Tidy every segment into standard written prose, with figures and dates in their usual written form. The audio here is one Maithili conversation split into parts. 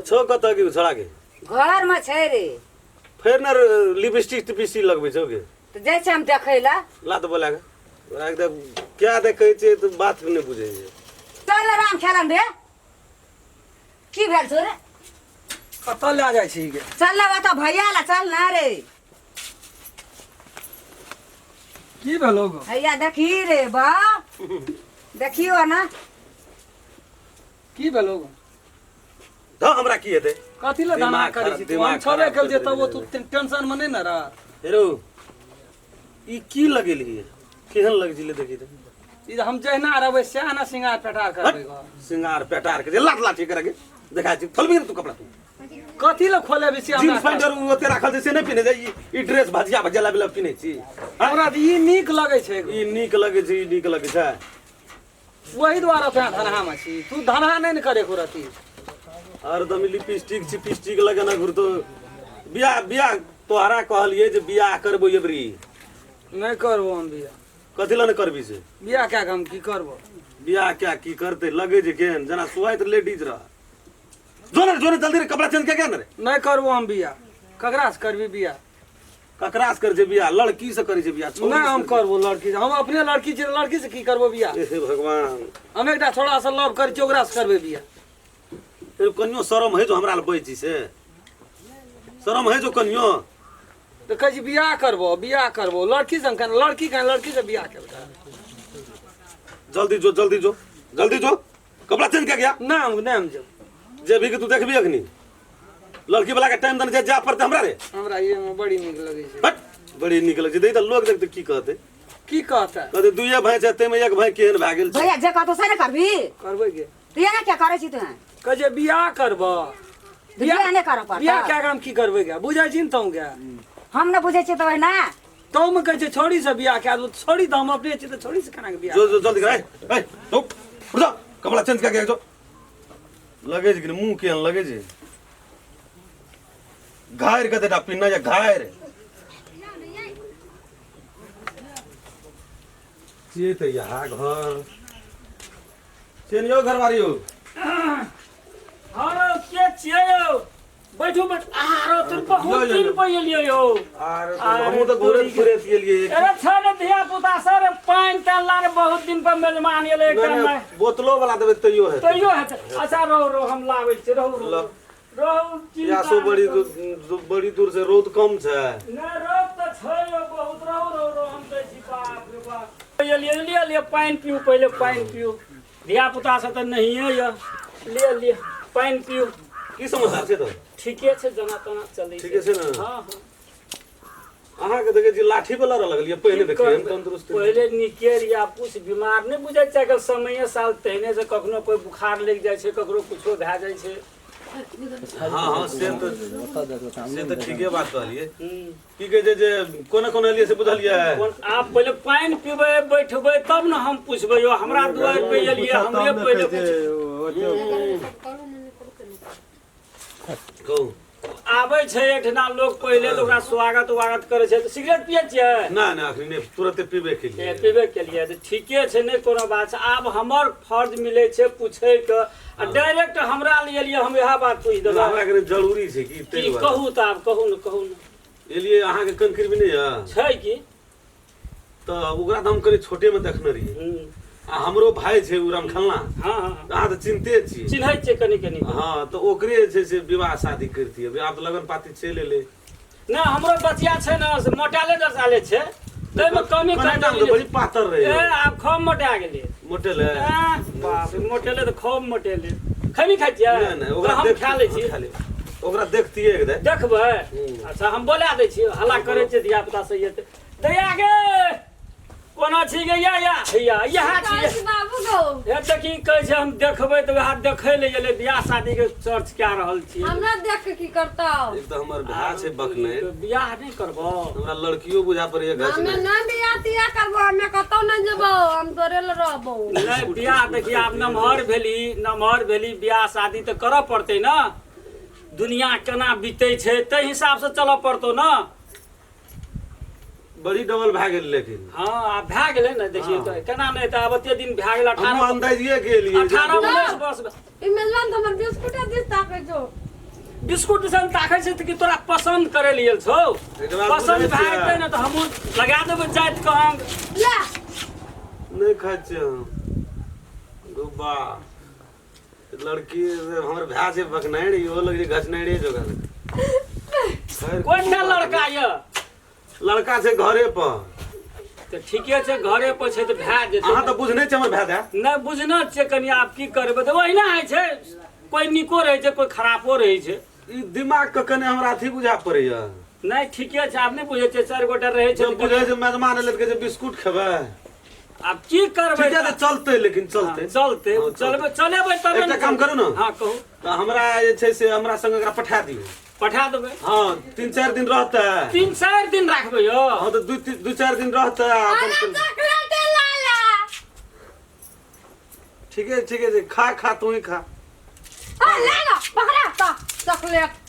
छौ कतऽ की छोड़ा के? घर में छै रे। फेर ने लिपस्टिक तिपस्टिक लगबै छौ के? तऽ जाइ छै हम देखै लए। ला तऽ बोला के ओकरा के क्या देखै छै तऽ बात नहि बुझै छै। चल राम खेलन रे, की भेल छौ रे? कतऽ लए जाइ छी गे? चल ना ओतऽ भैया ला चल ना रे। की भेलो गो? भैया देखी रे बा, देखियो ना। की भेलो गो? धऽ हमरा की हेतै? कथी लए दाना दिमाग करै खराब- छी तू? दिमाग हम छबे खराब केल जे कर तब देने तू रहे। टेंशन में नहीं ने रह। हेरो ई की लगेलही? केहन लग जिले देखी तऽ। ई हम जहिना रहबै सएह ने सिंगार पेटार करबै गो। सिंगार पेटार के जे लात लाठी करे के देखा छी। खोलबी ने तू कपड़ा तू? कथी लए खोलेबी से हमरा? जींस पैंट आर ओते राखल छै से नहि पिन्हे छै। ई ड्रेस भजिया भजिया लाबि लाबि पिन्हे छी। हमरा तऽ ई नीक लगै छै। ई नीक लगै छै, ई नीक लगै छै। वही दुआरे तोरा धनहा में छी, तू धनहा नहीं ने करे को रती। हरदम लिपस्टिक चिपस्टिक लगेने घुरतो। बियाह बियाह तोहरा कहलिए जे बियाह करबो एबरी। नहीं करबो हम बियाह। कथी लए नहि करबी से? बियाह कए के हम की करबो? बियाह कए की करते? लगे जे केहन जेना सुआइत लेडीज रह। जो ने जो ने जल्दी रे, कपड़ा चेंज के ने रे। नहीं करबो हम बियाह। ककरा से करबी बियाह? ककरा से करै छै बियाह? लड़की से करै छै बियाह। छोरी नहीं से हम करै छै। करबो लड़की से। हम अपने लड़की छी, लड़की से की करबो बियाह? हे भगवान। हम एकटा छोड़ा से लव करै छी, ओकरा से करबै बियाह। ए, कनियो शरम है जो हमरा लग बैठ छी से? शरम है जो कनियो? तऽ कहै छी बियाह करबो बियाह करबो लड़की से हम केना, लड़की केना लड़की से बियाह करबै? जल्दी जो, जल्दी जो, जल्दी जो, कपड़ा चेंज के गया। ना हम नहीं, हम जब जे भी के तू देखबी अखनी लड़की वाला के टाइम दने जे जा पड़ते हमरा रे। हमरा ये में बड़ी नीक लगै छै। हट, बड़ी नीक लगै छै। देख तऽ लोग देखते की कहते? की कहते? कहते दुइये भाई छै ताहिमे एक भाई केहन भए गेल छै। भैया जे कहतो से ने करबी? करबै के? तू एना क्या करै छी तू? कहै छै बियाह करबो। बियाह नहि करऽ पड़तौ। बियाह कए के हम की करबै गे? बुझै छी ने तों गे? हम नहि बुझै छियै तऽ ओहिना। तों में कहै छै छोड़ी से बियाह कए देबो, छोड़ी तऽ हम अपने छी तऽ छोड़ी से केना के बियाह? जो जो जल्दी कर। ए ए जो उठ जा, कपड़ा चेंज करके जो। लगे छै कि मुंह केहन लगे छै? घायर कते टा पिन्ना या घायर छियै तऽ यहाँ घर चेनियो घरवारी हो। हाँ के छियै यौ? बैठू बैठू। आरो तुम बहुत यो, यो, दिन यो। पर एलियै यौ। आरे तो हमहूँ तऽ घुरैत फिरैत गेलियै। अरे छै ने धिया पुता सर पानि तानि ला रे, बहुत दिन पर मेजमान एलै एकटा। नहि, नहि, बोतलो वाला देबै तैयो हेतै। तैयो हेतै। अच्छा रहू रहू, हम लाबै छी, रहू रहू। ल। रहू, चिंता प्यासो बड़ी नहि करू। बड़ी दूर से रौद कम छै। नहि रौद तऽ छै यौ बहुत। रहू रहू रहू, हम दै छी। बाप रे बाप, एलियै लिअ लिअ पानि पीऊ, पहिले पानि पीऊ। धिया पुता सब तऽ नहिए यऽ। लिअ लिअ पानि पीऊ। की समाचार छै तऽ? ठीके छै, जेना तेना चलै। ठीके छै ने? हँ हँ। अहाँके देखै छी लाठी पर लड़ऽ लगलियै, पहिले की तऽ केहन करबै? तंदुरुस्त पहिले नीके रहियै, आब कुछ बीमार नहि बुझै छै। आइकाल्हि समये साल तेहने छै, कखनो कोइ बुखार लागि जाइ छै, ककरो कुछो भए जाइ छै। हँ हँ, से तऽ ठीके बात कहलियै। की कहै छै जे कोना कोना एलियै से बुझलियै? कोन आब पहिले पानि पीबै, बैठबै तब ने हम पुछबै यौ। हमरा दुआरि पे एलियै, हमरे पहिले पूछ। कहू। आबै छै एहिठिना लोक पहिले तऽ ओकरा स्वागत उवागत करै छै। तऽ सिगरेट पियै छियै? नहि नहि, अखनी नहि, तुरते पीबे केलियै। पीबे केलियै तऽ ठीके छै, नहि कोनो बात छै। आब हमर फर्ज मिलै छै पूछैके आ डायरेक्ट हमरा लिए एलियै, हम इएह बात पूछि देबै। हमरा कनि जरूरी छै कि ताहि की दुआरे। कहू तऽ आब कहू ने, कहू ने। एलियै अहाँके कंकरी भी नहि यऽ? छै की। तऽ ओकरा तऽ हम कनि छोटे में देखने रहियै। आ हमरो भाय छै उ रामखेलना। हँ हँ हँ। अहाँ तऽ चिन्हते छियै। चिन्है छियै कनि कनि। हँ तऽ ओकरे जे छै से विवाह शादी करतियै। आब तऽ लगन पाती चलि एलै। नहि हमरो बचिया छै ने से मोटाले दरसाले छै, ताहिमे कमी कने टाइम कमजोरी तऽ बड़ी नहि। पातर रहै। ए आब खूब मोटा गेलै। मोटेलै? बाप रे, मोटेले तऽ खूब मोटेले। खैनी खाइ छियै? नहि नहि, ओकरा तऽ हम देख खा लै छी। खा ले। ओकरा देखतियै एक दे। देखबै? अच्छा हम बोला दै छियै, हल्ला करै छियै धिया पुता से एतै। दैया गे कोना छी गे? या या हैया यहाँ छियै। बाबू गो। हे देखी कहै छै हम देखबै तऽ वएह देखै लए एलै, बियाह शादी के चर्च कए रहल छियै। हमरा देख के की करता? एक तऽ हमर भाय छै बकने। बियाह नहि करबो? हमरा लड़कियो बुझा पड़ैया घस हमे नहि। ना बियाह तियाह करबो, हमे कतौ नहीं जेबो, हम तोरे लग रहबो। नहि बियाह देखिए आब नमहर भेली, नमहर भेली, बियाह शादी तऽ करऽ पड़तै ने। दुनिया केना बीतै छै ताहि हिसाबसँ चलऽ पड़तौ ने। बड़ी डबल भए गेल लेकिन। हँ आब भए गेलै ने, देखियौ तऽ केना नहि तऽ आब एते दिन भए गेल। हमहूँ 18 अंदाजिए गेलियै। 18 19 वर्ष ई मेजबान तो हमर बिस्कुटे दिस ताकै छौ। बिस्कुट दिसन ताकै छै तऽ कि तोरा पसन्द करे लिए छौ एकरा पसन्द बुझै भए छियै। जेतै ने तऽ हमहूँ लगा देबै जाति के अंग ला नहि खाइ छियै हम गुब्बा लड़की हमर भाय छै बकनाइर इहो लग छै घसनाइरे जोगा कोन लड़का यऽ लड़का छै घरे पर तऽ ठीके छै घरे पर छै तऽ भए जेतै अहाँ तऽ बुझने छै हमर भाय दए नहि बुझना छियै कनि आब की करबै तऽ ओहिना होइ छै कोइ नीको रहै छै कोइ खरापो रहै छै ई दिमाग के कने हमरा अथी बुझा पड़ैया नहि ठीके छै आब नहि बुझै छियै चारि गोटा रहै छै जब बुझै छै मेजबान एलै तऽ कहै छै बिस्कुट खेबै आब की करबै ठीक है तऽ चलतै लेकिन चलतै चलतै हँ, चलतै। चलबै चलेबै तबे एकटा ने काम करू ने। हँ कहू तऽ हमरा जे छै से हमरा संग एकरा पठा दियौ पठा देबै हँ 3-4 दिन रहतै। 3-4 दिन राखबै यौ। हँ तऽ 2-4 दिन रहतै आ अरे अपन चॉकलेट लाला ठीके ठीके छै खा खा तू ही खा। आ ले ना पकड़ा ता चॉकलेट।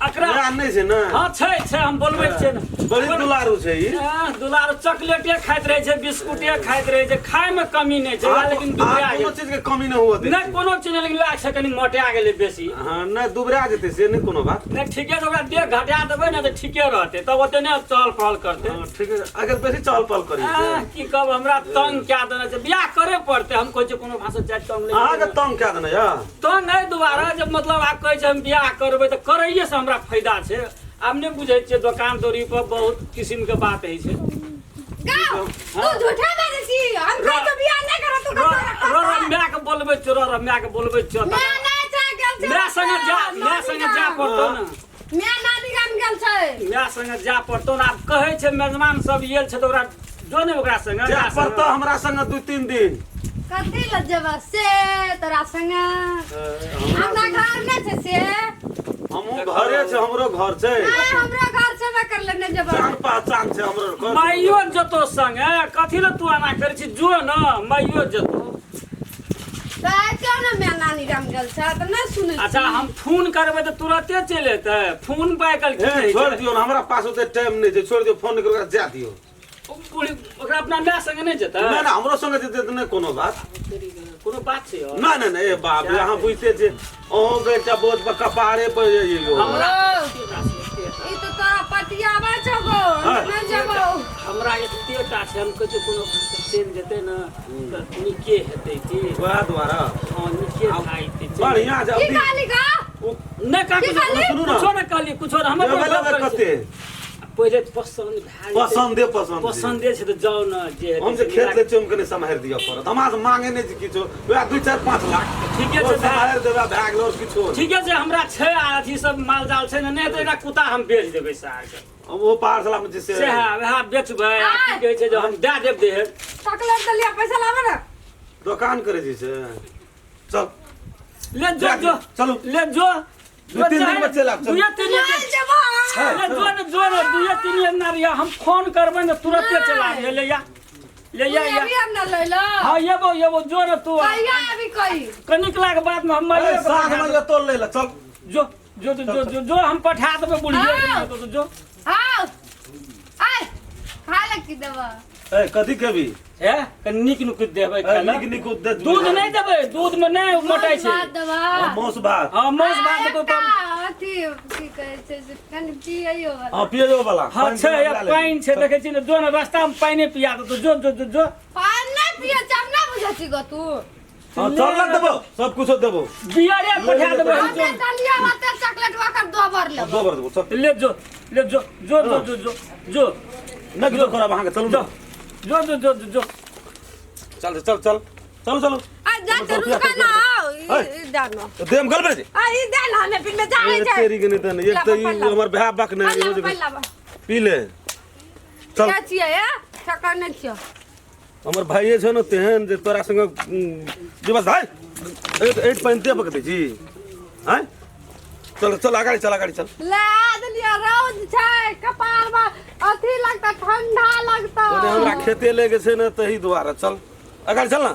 एकरा नया नहि छै ने? हँ छै छै हम बोलबै छियै ने। बड़ी दुलारू छै ई। हँ, दुलारू चॉकलेटे खाइत रहै छै बिस्कुटे खाइत रहै छै खायमे कमी नहि छै अहाँ लेकिन अहाँ दुबरा कोनो गेल चीज के कमी नहि हुअ दै नहि छै। कोनो चीज नहि लेकिन वएह छै कनि मोटा गेलै बेसी। हँ नहि दुबरा जेतै से नहि कोनो बात। नहि ठीके छै ओकरा देह घटा देबै ने तऽ ठीके रहतै तब ओते नहि चहल पहल करतै। हँ ठीके छै। अगर बेसी चहल पहल करी आह, की कहब हमरा तंग कए देने छै बियाह करे पड़तै हम कहै छियै कोनो भाषा जाइत तंग नहि अहाँके तंग कए देने यऽ? तंग नहि दुबारा जब मतलब आब कहै छै हम बियाह करबै तऽ करैए से हमरा फायदा छै। आब नहि बुझै छियै दोकान दौरी पर बहुत किसिम के बात होइ छै। गाओ तू झूठा बाजै छी हम कहै छौ बियाह नहि करब तू रो कतौ रो रो माय के बोलबै छियौ रो रो माय के बोलबै छियौ मैं नहि छै गेल छै माय संगे जा माय संगे जा पड़तौ ने। मैं नानी गाम गेल छै। माय संगे जा पड़तौ ने। आब कहै छै मेजबान सब आयल छै तऽ ओकरा जो ने ओकरा संगे जा माय संगे। पड़तौ हमरा संगे 2-3 दिन। कथी लए जेबऽ से तोरा संगे? हमरा हमरा घर नहि छै से। हमहूँ घरे छै हमरो घर छै। नहि हमरा घर छेबे करले नहि जेबऽ। जान पहचान छै हमरो घर। माइयो जतो संगे कथी लए तू एना करै छी जो ने माइयो जतो। तऽ क्यों ने मैं नानी गाम गेल छै तऽ नहि सुनै छी। अच्छा हम फोन करबै तऽ तुरते चलि एतै फोन पर आइ काल्हि की हे रहै छोड़ि छै? दियौ ने हमरा पास ओते टाइम नहि छै छोड़ि दियौ फोन नहि करू ओकरा जाय दियौ। ओ बुढ़ी ओकरा अपना माय संगे नहि जेतै? नहि नहि हमरो संगे जेतै तऽ नहि कोनो बात। कोनो बात छै यौ? नहि नहि नहि ए बाप रे अहाँ बुझिते छियै अहूँके एकटा बोझ पर कपारे पर जइयौ। हमरा ई तऽ तोरा पटियाबै छौ गो हम हाँ। नहि जेबौ। हमरा एतेटा छै हम कहै छियै कोनो चलि जेतै ने तऽ नीके हेतै की। वएह दुआरे हँ नीके भए जेतै चलि बढ़िआँ छै की अभी कहली गा? नहि की काकू कहली? सुनू ने। कुछो नहि कहलियै कुछो नहि हमर लेबै लेबै गप करै कते छियै। पहिले पसन्द भए जेतै। पसन्दे पसन्द छै। पसन्दे छै तऽ जाउ ने जे हेतै हम जे से खेत मिला लै छियै ओहिमे कनि सम्हारि दिअ पड़त हमरा से मांगे नहि छै किछो वएह 2-4-5 लाख ठीके ओ छै भाय। सम्हारि देबै भए गेल आओर किछो नहि। ठीके छै हमरा छै आ अथी सब माल जाल छै ने नहि तऽ एकटा कुत्ता हम बेच देबै सारके। ओ पहाड़ सला में जे से सएह वएह बेचबै आ की कहै छै जे हम दए देब देह। चॉकलेट देलियै पैसा लाबऽ ने। दोकान करै छै से चल ले जो जो चलू। ले जो 2-3 दिन में चलि आयब, चलू। 2-3 दिन नहि जेबौ। ले जो ने जो ने 2-3 दिन ना रिया हम फोन करबै ने तुरते चला आबिहे ले या ले या तू या। अभी हम ना लैला। हाँ येबो येबो जो ने तू कहिया अभी कही? कनिक लाख बाद में हम माइये ए, के साँझ पठा में देबै। जे तोल लै लए चल। जो जो जो जो जो हम पठा देबै बुढ़िये के तो जो। हाँ आय खा ले की देबऽ? ए कथी खेबी? हे कनि नीक नुक देबै ए, खाय लए। नीक नीक दे दूध नहि देबै दूध में नहि मोटाइ छै। मांस भात देबऽ। हाँ, मांस भात। हाँ मांस भात देबै एकटा तब। अथी की कहै छै से कनि पियैयो वाला। हाँ पियैयो वाला। हाँ पानि छै लए या लेबै। पानि छै देखै छी ने जो ने रास्ता में पानि पिया देतौ जो जो जो जो। पानि नहि पियै छै, हम नहि बुझै छी गो तू। हाँ चल ना देबो सब कुछो देबो। बियरे पठा देबै हम हमे जो। दलिया होते चॉकलेट ओकर दोबर लेबै। दोबर देबो सब। ले जो ले जो जो जो जो जो जो नहि किछो करब अहाँके चलू जो ने। जो जो जो जो जो चल चल चल चलू चलू। आ जा त रुका ना आओ ई दानो। देम गल बे आ ई दान हमे पिले जाय छै। तेरी के नहि तऽ एक तऽ ई हमर भाय बक नहि पल्ला इहो जे पल्ला पी ले चल। के छियै ए ठकर नहि छियै। हमर भाइये छौ ने तेहन जे तोरा संगे दिवस भाइ एट एट पानि दे पकड़ै छी आँय चल चल अगाडि चल अगाडि चल। ले आ देलियै रौद छै कपार में अथी लगता ठंडा लगता। ओने हमरा खेते ले के छै ने तही दुआरे चल अगाडि चल ना।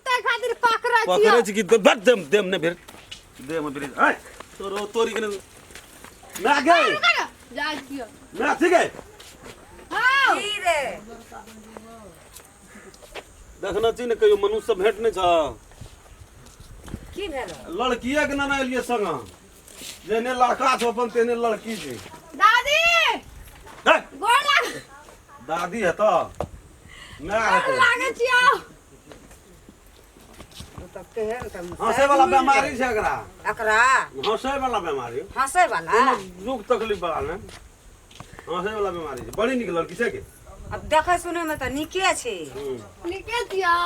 ते खातिर पकड़ै छियै। पकड़ै छी कि बट देम देम नहि भेट देम भेट आँय तोरो तोरी के ना गे रुका ना जाइ छियै। ना ठीक है। हाँ की रे देखना छी ने कहियो मनुष्य से भेंट नहीं छ। के की भेल? लड़किए के नेने एलियै संग, जेहने लड़का छौ अपन तेहने लड़की छै। दादी हे, गोर लाग। दादी है तऽ माय गोर हेतै। लागै छियौ। तऽ केहन तऽ हंसै वाला बेमारी छै एकरा। एकरा हंसै वाला बेमारी। हंसै वाला? कोनो दुख तकलीफ वाला नहि, हंसै वाला बेमारी छै। बड़ी नीक लड़की छै के। अब देखै सुनै मे तऽ नीके छै। नीके छियौ,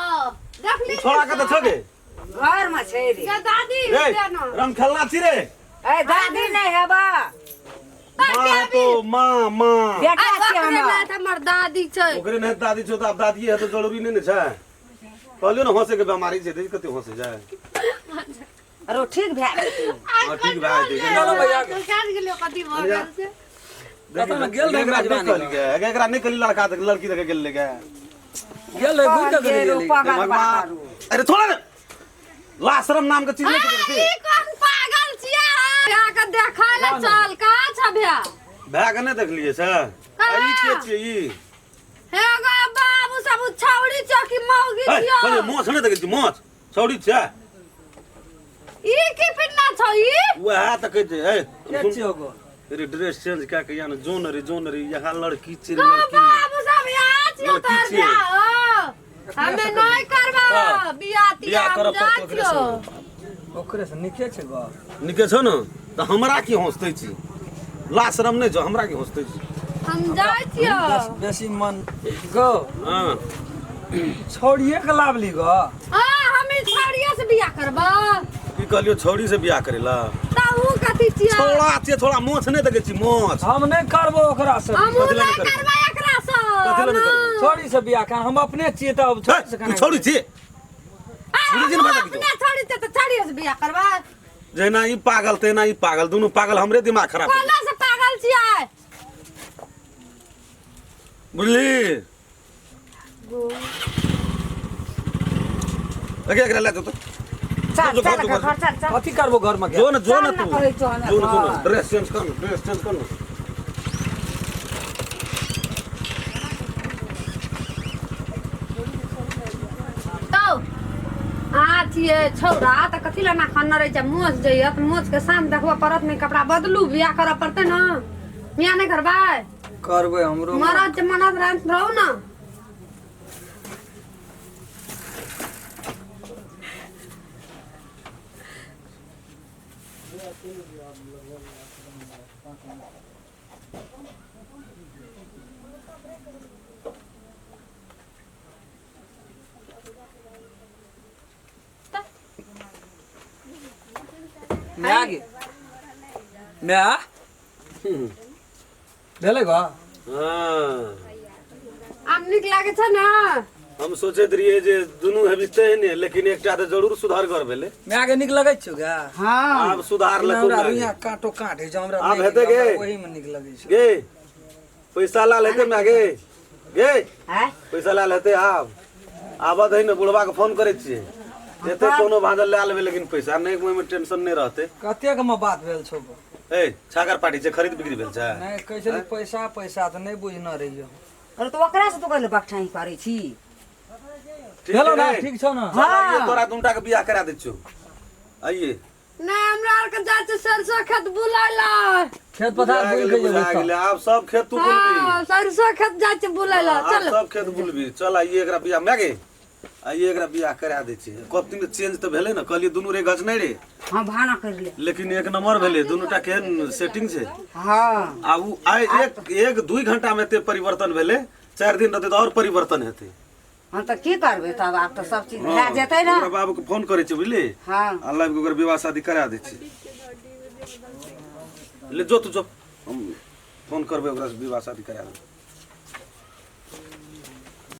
देखली। छोड़ा के तऽ छौ गे। घर मे छै रे। गे दादी। रे दे ना। रंग खेलना छी रे। ए दादी नहि हेबा। माँ है तो माँ माँ। बेटा छियै ओकरे हमर। नहि तऽ हमर दादी छै। ओकरे नहि दादी छौ तऽ आब दादी है तऽ जरूरी नहि ने छै। कहलियौ ने हंसै के बेमारी छै, देखी कते हंसै छै। अरो ठीक भए जेतै। हँ, ठीक भए जेतै। चलो भैया। काज गेलियो, कथी भऽ गेल छै? कतऽ ने गेल रही एकरा नहि मेजबानी। कहली गे, एकरा नहि कहली लड़का देख लड़की देखे गेल गे। गेल रही, घुरि कऽ कहलियै गेली। पागल भगवान। बारू। अरे छोड़ा ने, लाशरम नाम के चीज नहि छै। ई कोन पागल छियै? भैया के देखै लए चल, कहाँ छ भैया? भए के नहि देखलियै से। आ ई के छियै ई? हे गो बाबू सब, उ छौड़ी छौ कि मौगी हे, छियौ? कहलियै माछ नहि देखै छी, माछ छौड़ी छै। ई की पिन्ना छौ ई? वएह तऽ कहै छै। हे। के छियौ गो? रे ड्रेस चेंज कए के या ने, जोन रे जोन रे, यहाँ लड़की छै रे, गो लड़की। बाबू सब, यहाँ छियौ लड़की तोहर छियै। बियाह हो? हमे नहि करबा बियाह तियाह। बियाह करऽ हम जाइ पड़तौ ओकरे छियौ। संगे। ओकरे से नीके छै गो। नीके छौ ने तऽ हमरा की हँसतै छी? लाशरम नहि छौ, हमरा की हँसतै छी? हम जाइ छियौ। बेसी मन गो। हँ। छौड़िए के लाबली गो। हाँ, हम ई छौड़िये से बियाह करबा। की कहलियौ, छौड़ी से बियाह करे ला? तऽ उ कथी छियै? छौड़ा छियै छौड़ा, माछ नहि देखै छी माछ? हम नहि करबो ओकरा से। हमहूँ कथी लए नहि करबै? करबै एकरा से। कथी लए नहि करबै? छौड़ी से बियाह कर, हम अपने छियै तऽ हे, छौड़ी से तू केना? छौड़ी छियै? बुझै छी ने भाषा किछो? अपने छौड़ी छै तऽ छौड़िये से बियाह करबै। जहिना ई पागल तहिना ई पागल, दुनू पागल, हमरे दिमाग खराब कर। कोना से पागल छियै? बुझली? अगे एकरा ले जो तो। चल। जो, चल जो, घर चल चल। कथी करबो घर में? जो न जो न चल तू ने कहै छौ हमे जो न जो न घर। ड्रेस चेंज कर न, ड्रेस चेंज कर न। तो अहाँ छियै छौड़ा तऽ कथी लए नाखन रहै छै? मोछ जइए तऽ मोछके शाम देखबऽ पड़त ने। कपड़ा बदलू, बियाह करऽ पड़तै ने। बियाह नहि करबै? करबै हमरो। मरद जे मरद रहू ने। माय गे माय, भेलै गो। हाँ। आब नीक लागै छै ने? हम सोचैत रहियै जे दुनू हेबी तेहने, लेकिन एकटा तऽ जरूर सुधारगर भेलै। माय के नीक लगै छौ गे? हँ। आब सुधार लको। हमरा रुइया काँटो काँट होइ छै हमरा। आब नहि हेतै नीक, गे? हमरा ओहीमे नीक लगै छै। गे पैसा लाल हेतै माय गे? गे आँय? पैसा लाल हेतै? आब आबऽ दही ने, बुढ़बा के फोन करै छियै, एते कोनो भांजल लए लेबै, लेकिन पैसा नहि, ओहिमे टेंशन नहि रहतै। कतेक मे बात भेल छौ गो? ए छागर पार्टी छै, खरीद बिक्री भेल छै। नहि कहै छली पैसा, पैसा तऽ नहि बुझने रहियौ। अरे तऽ ओकरा से तू कहले बकठाही करै छी। ठीक भेलौ छै ने? रे? ठीक छौ ने? चल आइए, तोरा दुनटा के बियाह करा दै छियौ, आइए। नहि, हमरा आरके जाइ छै सरसो खेत बुलै लए। खेत पथार बुझा बुलि गेलै, के बुझा जेबै। गेलै, आब सब खेत तू बुलबी। हाँ, सरसो खेत जाइ छै बुलै लए। आब चल। सब खेत बुलबी। चल आइए, एकरा बियाह, माय गे आइए, एकरा बियाह करा दै छियै। कब दिन चेंज तऽ भेलै ने, कहलियै दुनू रे गज नहि रे। हँ, भाना कर ले। लेकिन एक नंबर भेलै, दुनूटा केहन सेटिंग छै। हँ। आ उ आइ एक एक दुई घंटा में एते परिवर्तन भेलै, 4 दिन रहतै तऽ आओर परिवर्तन हेतै। हँ तऽ की करबै तब? आब तऽ सब चीज भए जेतै ने। ओकरा बाबू के फोन करै छियै, बुझली? हँ। आ लाबि कऽ ओकर विवाह शादी करा दै छियै। ले जो तू जो, हम फोन करबै ओकरा से, विवाह शादी करा देबै।